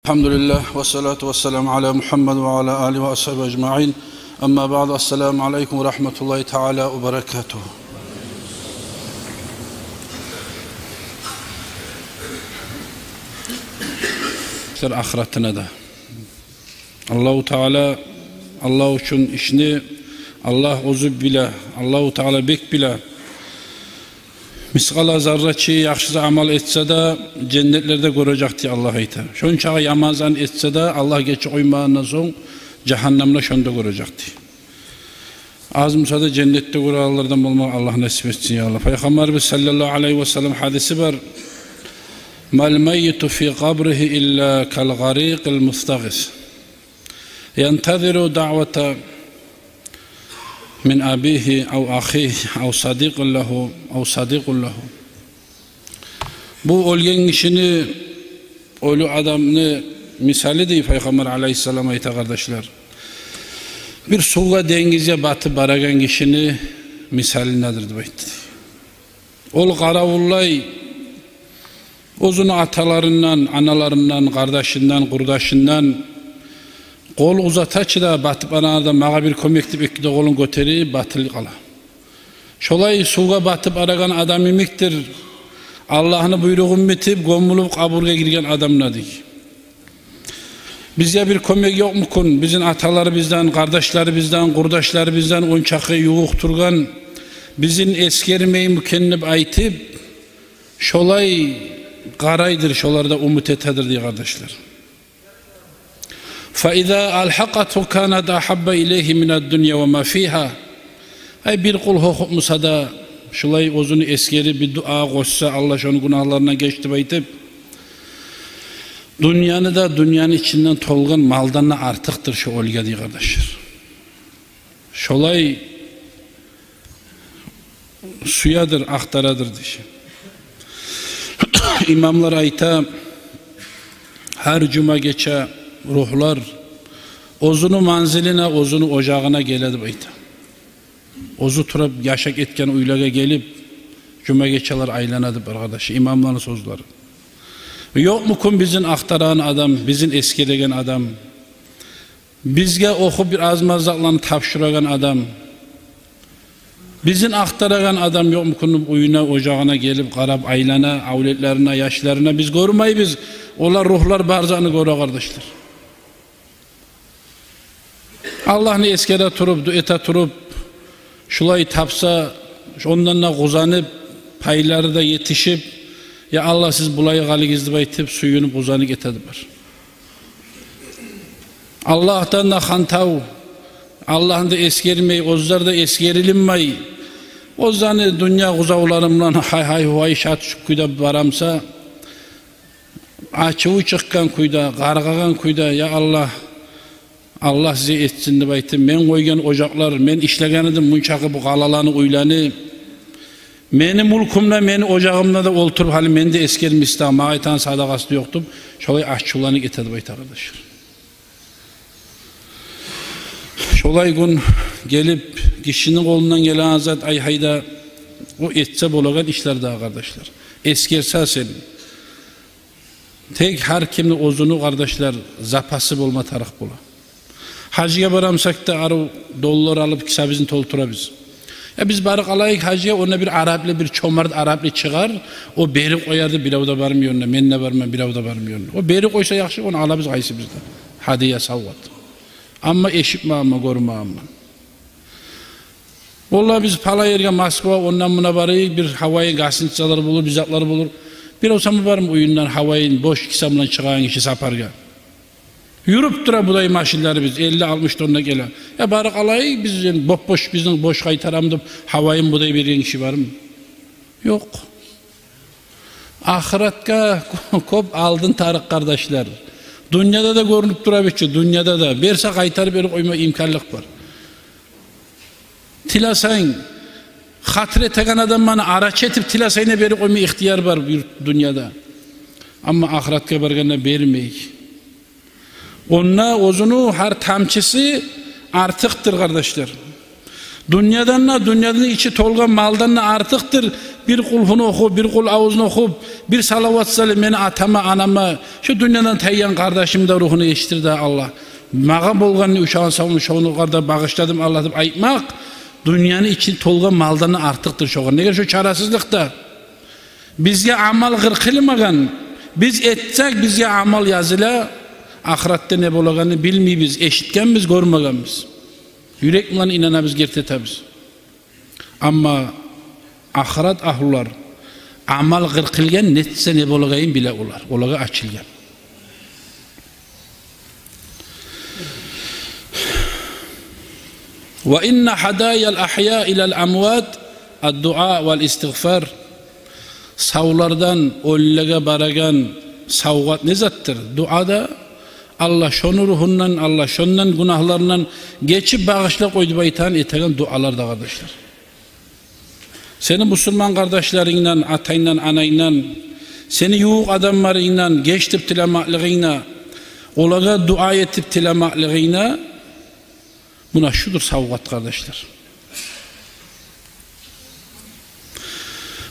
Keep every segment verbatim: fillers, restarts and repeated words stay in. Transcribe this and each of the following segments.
الحمد لله، والصلاة والسلام على محمد وعلى آله وأصحابه أجمعين. أما بعد، السلام عليكم ورحمة الله تعالى وبركاته. Ахыратына да. Аллагьу Таала, Аллагь учун ишни Аллагь оьзю биле, Аллагьу Таала бек биле. Мискъала заррачы яхшы амал этсе де, женнетлерде гёрежек дей Аллагь айта. Шончакъы яман зат этсе де, Аллагь гечип къоймагъандан сонг, жагьаннемде шонда гёрежек дей. Аз буса да женнетде гёрегенлерден болмагъа Аллагь насип этсин, я Аллагь. Пайхаммарыбыз саллаллагьу алайгьи ва саллам гьадиси бар: ما الميت في قبره إلا كالغريق المستغيث ينتظر دعوة من أبيه أو أخيه أو صديق له، أو صديق له. Бу оьлген гишини, оьлю адамны мисалы дей Пайхаммар алайгьиссалам айта, къардашлар. Бир сувгъа, денгизге батып барагъан гишини мисалындадыр деп айтды. Ол къаравуллай оьзюню аталарындан, аналарындан, къардашындан, къурдашындан къол узата чы да, батып барагъанда магъа бир кёмек деп эки де къолун гётерип, батылып къала. Шолай сувгъа батып барагъан адам йимикдир Аллагьны буйругъун битип, гёмюлюп, къабургъа гирген адам да дей. Бизге бир кёмек ёкъму экен, бизин аталарыбыздан, къардашларыбыздан, къурдашларыбыздан ончакъы ювукъ тургъан, бизин эсгермейми экен деп айтып, шолай къарайдыр, шоларда умут этедир дей, къардашлар. فإذا ألحقته كانت أحب إليه من الدنيا وما فيها. Ай, бир къул гьёкюп буса да, шулай оьзюню эсгерип, бир дуа къошса, Аллагь шону гюнагьларындан геч деп айтып, дюньяны да, дюньяны ичинден толгъан малдан да артыкъдыр шо оьлюге дей, къардашлар. Шолай сюедир, ахтарадыр дей. Имамлар айта, гьар жума гече ругьлар оьзюню манзилине, оьзюню ожагъына геле деп айта. Оьзю туруп яшап гетген уьйлеге гелип, жума гечелер айлана деп бар, къардаш, имамланы сёзлери. Ёкъму экен бизин ахтарагъан адам, бизин эсгереген адам? Бизге охуп бир аз-маз затланы тапшурагъан адам, бизин ахтарагъан адам ёкъму экен уьюне, ожагъына гелип, къарап айлана, авлетлерине, яшларына? Биз гёрмейбиз, олар, ругьлар бар затны гёре, къардашлар. Аллагьны эсгере туруп, дуа эте туруп, шулай тапса, ондан да къуванып, пайлары да етишип, я Аллагь, сиз булай къылыгъыз деп айтып, сююнюп, къуванып гетедилер. Аллагьдан да хантав, Аллагьны да эсгермей, оьзлер де эсгерилинмей, оьзлени дюнья къузавлары булан гьай-гьай-гьувай, шат-шукур кюйде бара буса, ачуву чыкъгъан кюйде, къаргъагъан кюйде, я Аллагь, Аллагь сизге етсин деп айтып, мен къойгъан ожакълар, мен ишлеген эдим мунчакъы бу къалаланы, уьйлени, мени мюлкюмде, мени ожагъымда да олтуруп, гьали мени де эсгермейсиз дагъы, магъа этеген садагъасы да ёкъ деп, шолай ачувланып гете деп айта, къардашлар. Шолай гюн гелип, гишини къолундан гелеген зат, ай-гьай да, о этсе болагъан ишлер дагъы, къардашлар. Эсгерсе сен. Тек гьар кимни оьзюню, къардашлар, запасы болма тарыкъ бола. Гьажгъа бара бусакъ да, арив доллар алып, кисабызны толтурабыз. Я биз барып къалайыкъ гьажгъа, онда бир араплы, бир чомарт араплы чыгъар, о берип къояр деп, бирев де бармай онда, мен де бармайман, бирев де бармай онда. О берип къойса яхшы, ону алабыз къайсыбыз да. Гьадия, савгъат. Амма эшитмегенмен, гёрмегенмен. Валлагь, биз палан ерге, Москва, ондан мундан барайыкъ, бир гьавайын гостиницалар болур, бир затлар болур. Бирев сама бармы уьюнден гьавайын бош киса булан чыгъагъан гиши сапаргъа? Юрюп тура будай машинлерибиз, элли-алтмыш тонна геле. Я барып къалайыкъ биз, энни боп-бош, бизин бош къайтарам деп, гьавайын будай берген гиши бармы? Ёкъ. Ахыратгъа кёп алдын тарыкъ, къардашлар. Дюньяда да гёрюнюп тура бу иш, дюньяда да. Берсе, къайтарып берип къойма имканлыкъ бар. Тилесенг, хатир этеген адамланы арачы этип тилесенг де, берип къойма ихтияр бар бу дюньяда. Амма ахыратгъа баргъанда бермей. Онда оьзюню гьар тамчысы артыкъдыр, къардашлар. Дюньядан да, дюньяны ичи толгъан малдан да артыкъдыр. Бир къулгьуну охуп, бир къулъавзну охуп, бир салават салып, мени атама, анама, шу дюньядан тайгъан къардашымны да ругьуна етишдир дагъы, Аллагь. Магъа болгъанны, ушагъын савун, шону къарда багъышладым, Аллагь, деп айтмакъ дюньяны ичи толгъан малдан да артыкъдыр шогъар. Неге, шо чарасызлыкъда бизге амал къыркъылмагъан. Биз этсек, бизге амал языла. Ахыратда не болагъанны билмейбиз, эшитгенбиз, гёрмегенбиз. Юрек булан инанабыз, герти этебиз. Амма ахырат агьлулар, амал къыркъылгъан, нетсе не болагъанын биле олар. Олагъа ачылгъан. Ва инна гьадаял агьяи илал амват ад-дуа вал истигъфар. Савлардан оьлюлеге барагъан савгъат не затдыр? Дуа да, Аллагь шону ругьундан, Аллагь шондан гюнагьларындан гечип, багъышла къой деп айтагъан, этеген дуалар да, къардашлар. Сени бусурман къардашларынгдан, атангдан, анангдан, сени ювукъ адамларынгдан геч деп тилемеклигинг де, олагъа дуа этип тилемеклигинг де, муна шудур савгъат, къардашлар.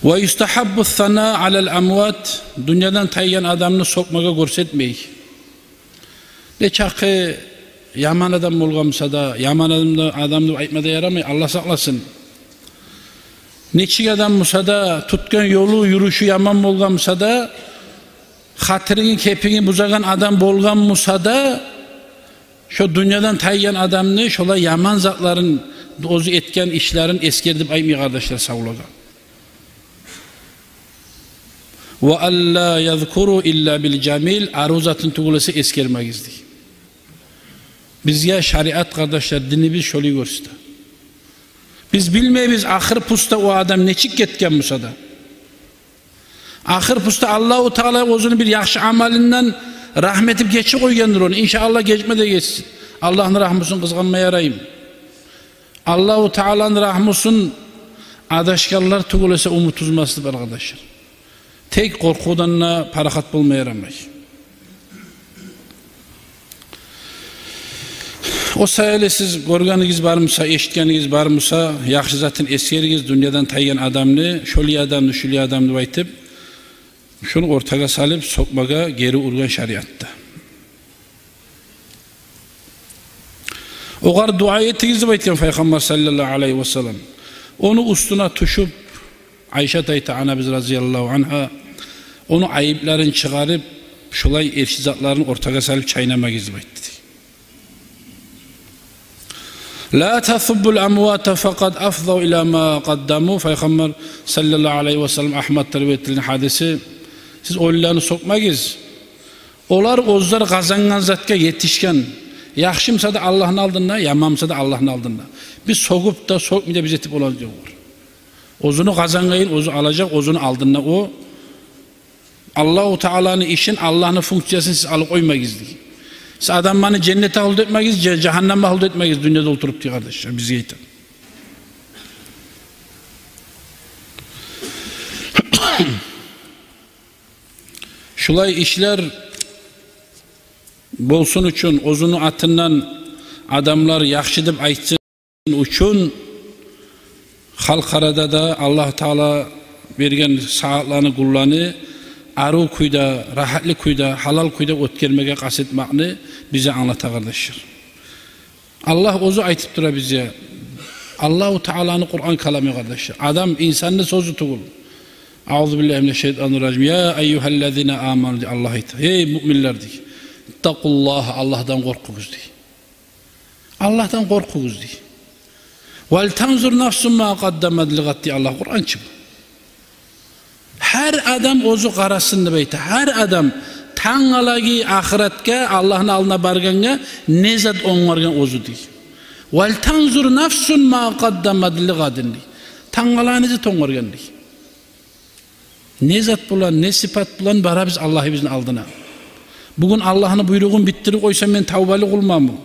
Ва юстагьаббу ссана алал амват, дюньядан тайгъан адамны сёкмеге гёрсетмей. Не чакъы яман адам болгъан буса да, яман адам да, адам деп айтма да ярамай, Аллагь сакъласын. Нечик адам буса да, тутгъан ёлу, юрюшю яман болгъан буса да, хатирингни, кепингни бузагъан адам болгъан буса да, шо дюньядан тайгъан адамны шолай яман затларын, оьзю этген ишлерин эсгер деп айтмай, къардашлар, савлагъа. Ва алла язкуру илла бил жамил, арив затын тюгюл эсе эсгермегиз дей. Бизге шариат, къардашлар, динибиз шолай гёрсете. Биз билмейбиз ахыр пуста о адам нечик гетген буса да. Ахыр пуста Аллагьу Таала оьзюню бир яхшы амалындан рагьмат этип гечип къойгъандыр ону. Иншааллагь, гечме де гечсин. Аллагьны рагьмусун къызгъанма яраймы? Аллагьу Тааланы рагьмусун адашгъанлар тюгюл эсе умут уьзмеслик, къардашлар. Тек къоркъувдан да парахат болма ярамай. О саялы сиз гёргенигиз бар буса, эшитгенигиз бар буса, яхшы затын эсгеригиз, дюньядан тайгъан адамны, шолай адамны, шулай адамны деп айтып, шуну ортагъа салып, сёкмеге гери ургъан шариатда. Огъар дуа этигиз деп айтгъан Пайхаммар саллаллагьу алайгьи васаллам. Ону уьстюне тюшюп, Айшат айта, анабыз разияллагьу ангьа, ону айыпларын чыгъарып, шулай эрши затларын ортагъа салып чайнамагъыз деп айтды дей. Ла тасуббул амвата факъад афзав ила ма къаддаму. Пайхаммар саллаллагьу алайгьи васаллам, Агьмадда риваят этилген гьадиси. Сиз оьлюлени сёкмегиз. Олар оьзлер къазангъан затгъа етишген. Яхшы буса да Аллагьны алдында, яман буса да Аллагьны алдында. Биз сёгюп де, сёкмей де биз етип болагъан ёкъ. Оьзюню къазангъанын оьзю алажакъ, оьзюню алдында о. Аллагьу Тааланы ишин, Аллагьны функциясын сиз алып къоймагъыз дей. Сиз адамланы женнет агьлю этмегиз, же-, жагьаннам агьлю этмегиз дюньяда олтуруп дей, къардашлар, бизге айта. Шулай ишлер болсун учун, оьзюню атындан адамлар яхшы деп айтсын учун, халкъ арада да Аллагь Таала берген сагьатланы, гюнлени арив кюйде, рагьатлы кюйде, гьалал кюйде оьтгермеге къаст этмекни бизге англата, къардашлар. Аллагь оьзю айтып тура бизге. Аллагьу Тааланы Къуран каламы, къардашлар. Адам, инсанны сёзю тюгюл. Аузу биллагьи минаш шайтанир ражим. Я айюгьаллазина аману, дей Аллагь айта. Гьей муъминлер, дей. Иттакъуллагьа, Аллагьдан къоркъугъуз, дей. Аллагьдан къоркъугъуз, дей. Вал танзур нафсун ма къаддамат лигъад, дей Аллагь, Къуран чы бу. Гьар адам оьзю къарасын деп айта. Гьар адам тангалагъы ахыратгъа, Аллагьны алдына баргъангъа не зат онгаргъан оьзю, дей. Вал танзур нафсун ма къаддамат лигъадин, дей. Тангалагъы не зат онгаргъан, дей. Не зат булан, не сыпат булан барабыз Аллагьыбызны алдына? Бугюн Аллагьны буйругъун битдирип къойсам, мен тавбалы къулмамы?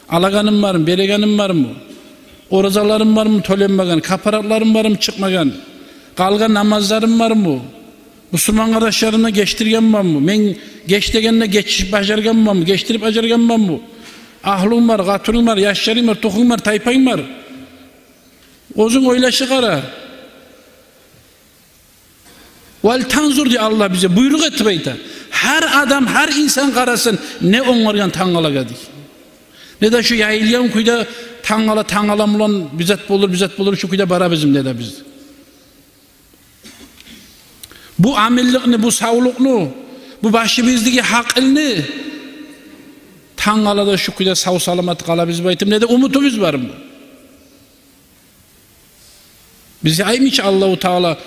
Алагъаным бармы, берегеним бармы? Оразаларым бармы тёленмеген, капаратларым бармы чыкъмагъан, къалгъан намазларым бармы? Бусурман къардашларымдан гечдиргенменми? Мен геч дегенде гечип бажаргъанманмы, гечдирип бажаргъанманмы? Агьлюнг бар, къатынынг бар, яшларынг бар, тухумунг бар, тайпанг бар. Оьзюнг ойлашып къара. «Вал танзур», – дей Аллагь, бизге буйрукъ этип айта. Гьар адам, гьар инсан къарасын, не онгаргъан тангалагъа, дей. Не де шу яйылгъан кюйде тангала, тангала булан бир зат болур, бир зат болур, шу кюйде барабыз эм не де биз. Бу аминликни, бу савлукъну, бу башыбыздагъы гьакъылны тангалада шу кюйде сав-саламат къалабыз деп айтып, не де умутубуз бармы? Бизге айтмай чы Аллагьу Таала: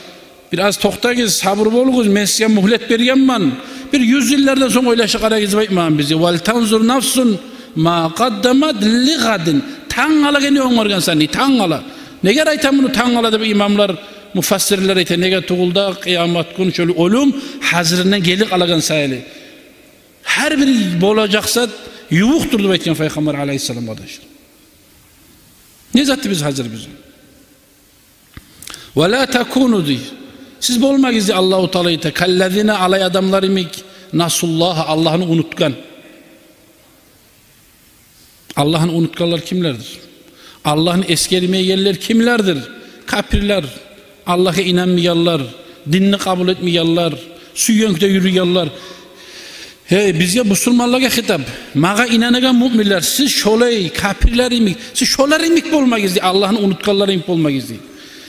«Бир аз токътагъыз, сабур болугъуз, мен сизге мюгьлет бергенмен. Бир юз йыллардан сонг ойлашып къарагъыз», – деп айтмагъан бизге. «Вал танзур нафсун ма къаддамат ли гъадин». Тангалагъа не онгаргъансан, не тангала. Неге айта муну тангала деп имамлар, муфассирлер айта? Неге тюгюл де къыямат гюн шолай оьлюм гьазиринден гелип къалагъан саялы. Гьар бир болажакъ зат ювукъдур деп айтгъан Пайхаммар алайгьиссалам, къардашлар. Не затыбыз гьазир бизин? «Ва ла такуну», – дей. Сиз болмагъыз, дей Аллагьу Таала айта, «каллазина», алай адамлар йимик, «насуллагьа», Аллагьны унутгъан. Аллагьны унутгъанлар кимлердир? Аллагьны эсгермейгенлер кимлердир? Капирлер, Аллагьгъа инанмайгъанлар, динни къабул этмейгенлер, сюйген кюйде юрюйгенлер. Гьей, бизге, бусурманлагъа хитап. Магъа инанагъан муъминлер, сиз шолай капирлер йимик, сиз шолар йимик болмагъыз, дей, Аллагьны унутгъанлар йимик болмагъыз, дей.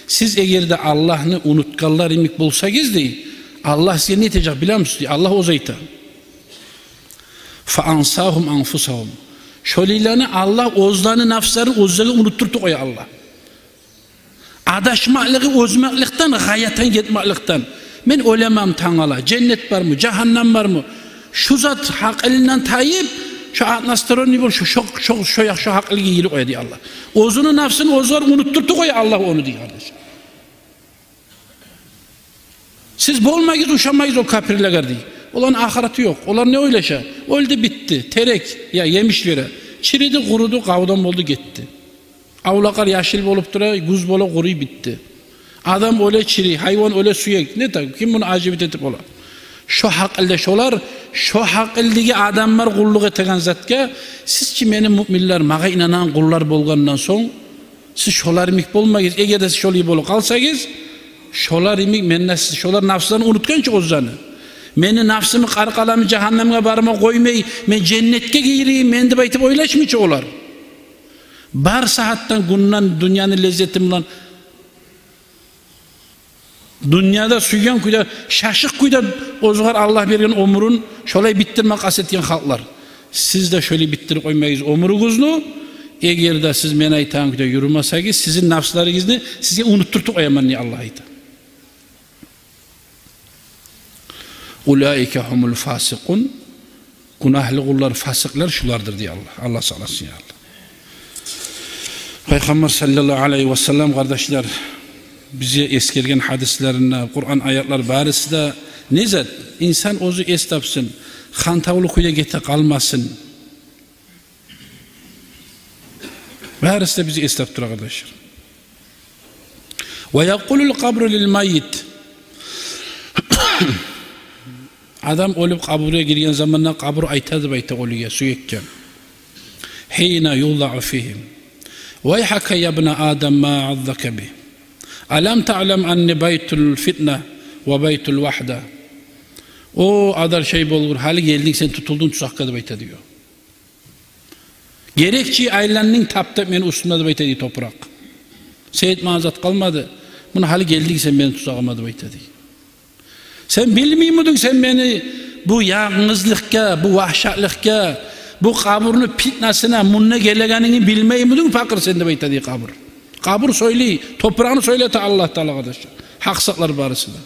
Сиз эгер де Аллагьны унутгъанлар йимик болсагъыз, дей, Аллагь сизге не этежек билемисиз, дей? Аллагь оьзю айта. «Фа ансагьум анфусагьум». Шолайланы Аллагь оьзлени нафсларын оьзлеге унутдуртуп къоя Аллагь. Адашмакълыгъы, озмакълыкъдан, гъаятан гетмакълыкъдан. Мен оьлемен тангала, женнет бармы, жагьаннам бармы? Шу зат гьакъылындан тайып, шо односторонний бол, шо, шо, шо, шо якъ, шо гьакъылгъа гелип къоя, дей Аллагь. Оьзюню нафсын оьзлер унутдуртуп къоя Аллагь ону, дей, къардаш. Сиз болмагъыз, ушамагъыз о капирлеге, дей. Оланы ахыраты ёкъ. Олар не ойлаша? Оьлдю, битди. Терек, я емиш бере. Чириди, къуруду, къавдан болду, гетди. Авлакълар яшыл болуп тура, гюз бола, къуруй, битди. Адам оьле, чирий, гьайван оьле, сюек. Не так? Ким муну ажибит этип бола? Шо гьакъылда шолар, шо гьакъылдагъы адамлар къуллукъ этеген затгъа, сиз чи, мени муъминлер, магъа инанагъан къуллар болгъандан сонг, сиз шолар йимик болмагъыз. Эгер де сиз шолай болуп къалсагъыз, шолар йимик мен де, сиз, шолар нафсларын унутгъан чы оьзлени. Мени нафсымны къаркъарамы жагьаннамгъа барма къоймай, мен женнетге гирейим мен деп айтып ойлашмай чы олар. Бар сагьатдан, гюнден дюньяны леззети булан, дюньяда сюйген кюйде, шашыкъ кюйде оьзюгер Аллагь берген оьмюрюн шолай битдирме къаст этген халкълар. Сиз де шолай битдирип къоймагъыз оьмюрюгюзню. Эгер де сиз мен айтагъан кюйде юрюмесегиз, сизин нафсларыгъызны сизге унутдуртуп къояман, дей Аллагь айта. «Улаика гьумул фасикъун». Гюнагьлы къуллар, фасикълер шулардыр, дей Аллагь. Аллагь сакъласын, я Аллагь. Пайхаммар саллаллагьу алайгьи ва саллам, къардашлар, бизге эсгерген гьадислеринде, Къуран аятлар барысы да не зат? Инсан оьзю эс тапсын, хантавлу кюйде гете къалмасын. Барысы да бизге эс тапдыра, къардашлар. «Ва якъулул къабру лил маййит». Адам оьлюп къабургъа гирген заманда къабур айта деп айта оьлюге, сюекге. «Гьина ювдагъу фигьи. Вайгьака я бна Адам, ма агъззака би. Алам таълам анни байтул фитна ва байтул вагьда». «О, адар шей болгъур, гьали гелдинг сен, тутулдунг тузакъгъа», – деп айта, дей. «Герек чи айландынг таптап мени уьстюмде», – деп айта, дей, топуракъ. «Сен этмеген зат къалмады. Муна гьали гелдинг сен мени тузагъыма», – деп айта, дей. «Сен билмеймидинг сен мени бу янгызлыкъгъа, бу вагьшатлыкъгъа, бу къабурну питнасына, мунда гелегенингни билмеймидинг, пакъыр сен?» – деп айта, дей, къабур. Къабур сёйлей, топуракъны сёйлете Аллагь Таала, къардашлар. Гьакъ затлар барысы да.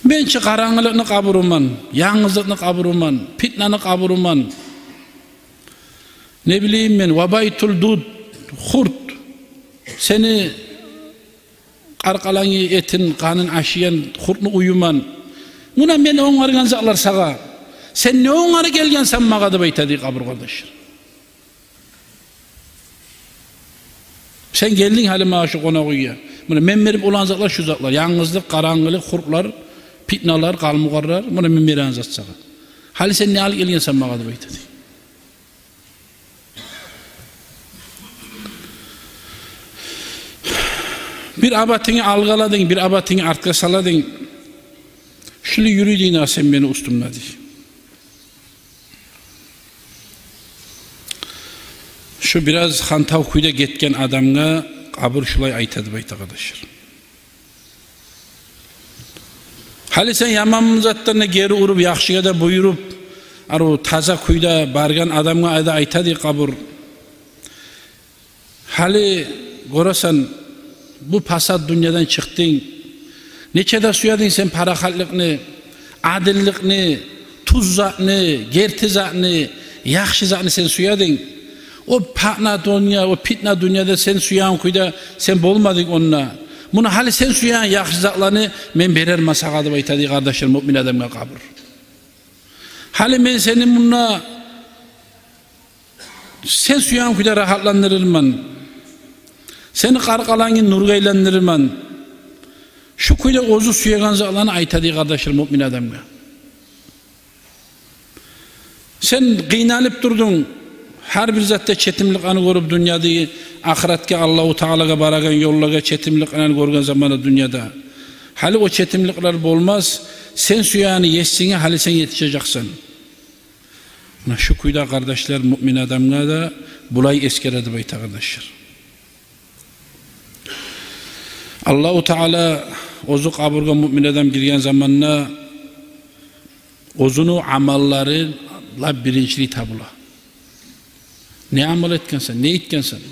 «Мен чи къарангылыкъны къабуруман, янгызлыкъны къабуруман, питнаны къабуруман. Не билейим мен, ва байтул дуд, хурт, сени къаркъарангны этин, къанын ашайгъан хуртну уьюман. Муна мен онгаргъан затлар сагъа. Сен не онгарып гелгенсен магъа?» – деп айта, дей, къабур, къардашлар. «Сен гелдинг гьали магъа шу къонакъ уьйге. Муна мен берип болагъан затлар шу затлар: янгызлыкъ, къарангылыкъ, хуртлар, питналар, къалмагъаллар. Муна мен береген зат сагъа. Гьали сен не алып гелгенсен магъа?» – деп айта, дей. Бир абатынгны алгъа аладынг, бир абатынгны артгъа саладынг. Шулай юрюйдюнг дагъы сен мени уьстюмде, дей. Шу бираз хантав кюйде гетген адамгъа къабур шулай айта деп айта, къардашлар. Гьали сен яман затлардан гери уруп, яхшыгъа да буюруп, арив таза кюйде баргъан адамгъа да айта, дей, къабур. Гьали гёресен, бу пасат дюньядан чыкъдынг. Нече де сюединг сен парахатлыкъны, адилликни, тюз затны, герти затны, яхшы затны сен сюединг. О патна дюнья, о питна дюньяда сен сюеген кюйде сен болмадынг онда. Муна гьали сен сюеген яхшы затланы мен берермен сагъа деп айта, дей, къардашлар, муъмин адамгъа къабур. Гьали мен сени мунда сен сюеген кюйде рагьатландырырман. Сени къаркъарангны нургъа айландырырман. Шу кюйде оьзю сюеген затланы айта, дей, къардашлар, муъмин адамгъа. Сен къыйналып турдунг, гьар бир затда четимликлени гёрюп дюньяда, ахыратгъа, Аллагьу Таалагъа барагъан ёллагъа четимликлени гёрген заманда дюньяда. Гьали о четимликлер болмас, сен сюегенни есинге гьали сен етишежексен. Муна шу кюйде, къардашлар, муъмин адамгъа да булай эсгере деп айта, къардашлар. Аллагьу Таала оьзю къабургъа муъмин адам гирген заманда оьзюню амаллары лап биринчилей табула. Не амал этгенсен, не этгенсен?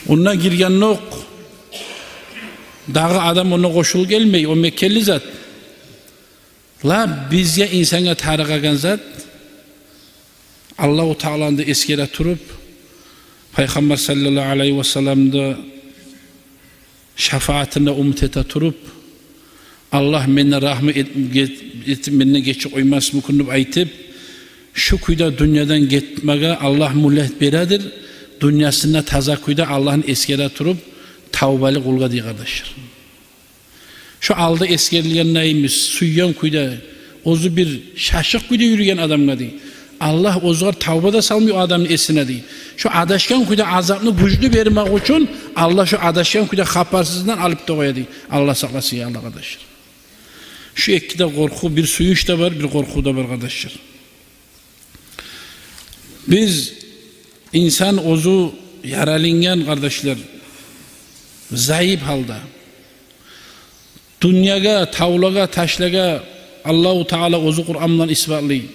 Онда гиргендокъ дагъы адам онда къошулуп гелмей, о мекенли зат. Лап бизге, инсангъа тарыкъ гелген зат, Аллагьу Тааланы да эсгере туруп, Пайхаммар саллаллагьу алайгьи васалламны да шафаатын да умут эте туруп, Аллагь менден рагьму эт-, эт-, менден гечип къоймасмы экен деп айтып, шу кюйде дюньядан гетмеге Аллагь мюгьлет бередир, дюньясында таза кюйде Аллагьны эсгере туруп, тавбалы къулгъа, дей, къардашлар. Шо алда эсгерилгендей, сюйген кюйде, оьзю бир шашыкъ кюйде юрюген адамгъа, дей, Аллагь оьзюгер тавба да салмай о адамны эсине, дей. Шо адашгъан кюйде азапны гючлю бермек учун Аллагь шо адашгъан кюйде хабарсыздан алып да къоя, дей. Аллагь сакъласын, я Аллагь, къардашлар. Шу эки де къоркъув, бир сююнч де бар, бир къоркъув да бар, къардашлар. Биз, инсан оьзю яралынгъан, къардашлар, заип гьалда. Дюньягъа, тавлагъа, ташлагъа Аллагьу Таала оьзю Къуран булан исбатлай.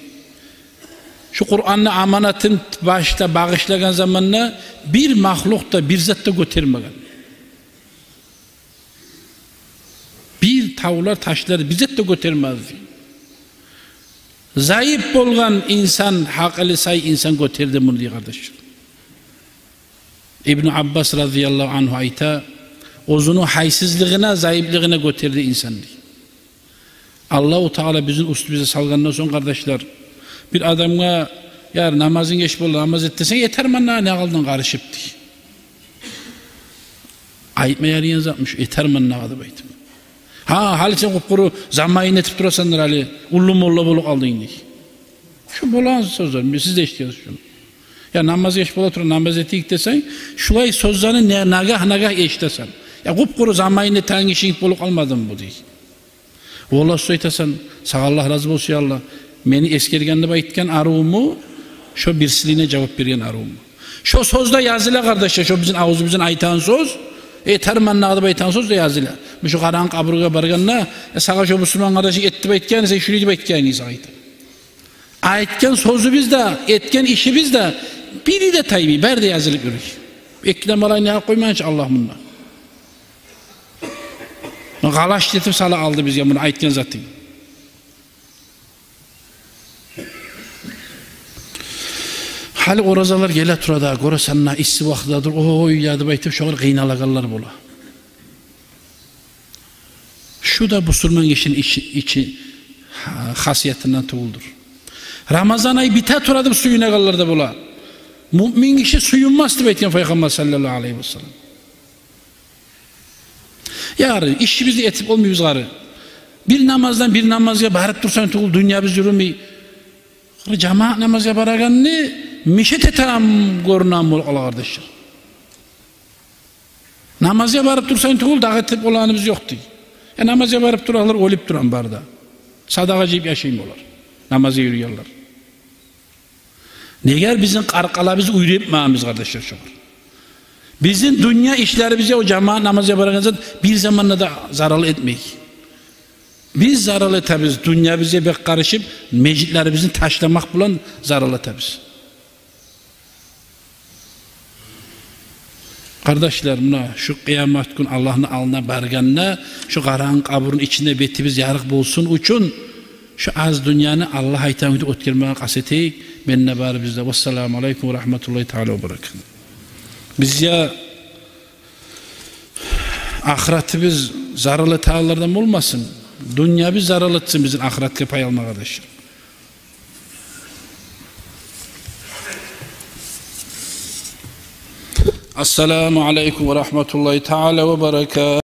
Шу Къуранны аманатын башда багъышлагъан заманда бир махлукъ да, бир зат да гётермеген. Бир тавлар, ташлар бир зат да гётермеди. Заип болгъан инсан, гьакъылы сай инсан гётерди муну, дей, къардашлар. Ибну Аббас разияллагьу ангьу айта: «Оьзюню гьайсызлыгъына, заиплигине гётерди инсан», — дей. Аллагьу Таала бизин уьстюбюзге салгъандан сонг, къардашлар, бир адамгъа: «Я, намазынг геч болду, намаз эт», — десенг: «Этермен дагъы, не къалдынг къарышып?» — дей. Айтма ярайгъан затмы шу, «Этермен дагъы» деп айтып? «Гьа, гьали сен къуп-къуру замайын этип турасандыр, гьали уллу молла болуп къалдынг», — дей. «Шу болагъан сёзлер, сиз де эшитгенсиз шуну. Я, намаз геч бола тура, намаз этейик десенг, шулай сёзлени не, нагагь-нагагь эшитесен. Я, къуп-къуру замайын этеген гишинг болуп къалмадымы бу?» — дей. Валлагь, сиз айтасан, сагъа Аллагь рази болсун, я Аллагь, мени эсгерген деп айтгъан арувму, шо бирсилине жавап берген арувму? Шо сёзде языла, къардашлар, шо бизин авзубуздан айтагъан сёз, «Этермен дагъы» деп айтагъан сёз де языла. Муна шо къарагъан къабургъа баргъанда: «Э, сагъа шо бусурман къардашынг эт деп айтгъан, сен шулай деп айтгъан эдинг», — сагъа айта. Айтгъан сёзюбюз де, этген ишибиз де бири де таймай, бары да язылып юрюй. Эки де малайны ягъып къоймагъанча Аллагь мунда. Къалачтетип сала алды бизге муну айтгъан затны. Гьали оразалар геле тура да, гёресен, исси вакътидедир, «Ой, я» деп айтып, шогъар къыйналагъанлар бола. Шу да бусурман гишини ичи, ичи, гьа, хасиятындан тюгюлдюр. Рамазан ай бите тура деп сююнегенлер де бола. Муъмин гиши сююнмес деп айтгъан Пайхаммар саллаллагьу алайгьи васаллам. Яры, ишибизни этип болмайбыз гьари. Бир намаздан бир намазгъа барып турсанг тюгюл, дюньябыз юрюмей. Гьари, жамаат намазгъа барагъанны мешет этеген гёрюнеген болуп къала, къардашлар. Намазгъа барып турсанг тюгюл, дагъы этип болагъаныбыз ёкъ дей. Э, намазгъа барып туралар, оьлюп туран бар да. Садагъа жыйып яшаймы олар? Намазгъа юрюйгенлер. Неге бизин къаркъарабызны уьйретмегенбиз, къардашлар, шогъар? Бизин дюнья ишлерибизге о жамаат намазгъа барагъан зат бир заманда да зарал этмей. Биз зарал этебиз, дюньябызгъа бек къарышып, межитлерибизни ташламакъ булан зарал этебиз. Къардашлар, муна шу къыямат гюн Аллагьны алдына баргъанда, шу къарангы къабурну ичинде бетибиз ярыкъ болсун учун, шу аз дюньяны Аллагь айтагъан кюйде оьтгермеге къаст этейик. Мен де, барыбыз да. Вассаламу алейкум ва рагьматуллагьи таала ва баракатугь. Бизге ахыратыбыз зарал этегенлерден болмасын, дюньябыз зарал этсин бизин ахыратгъа пай алмагъа, къардашлар. Ассаламу алейкум ва рагьматуллагьи таала ва баракатугь.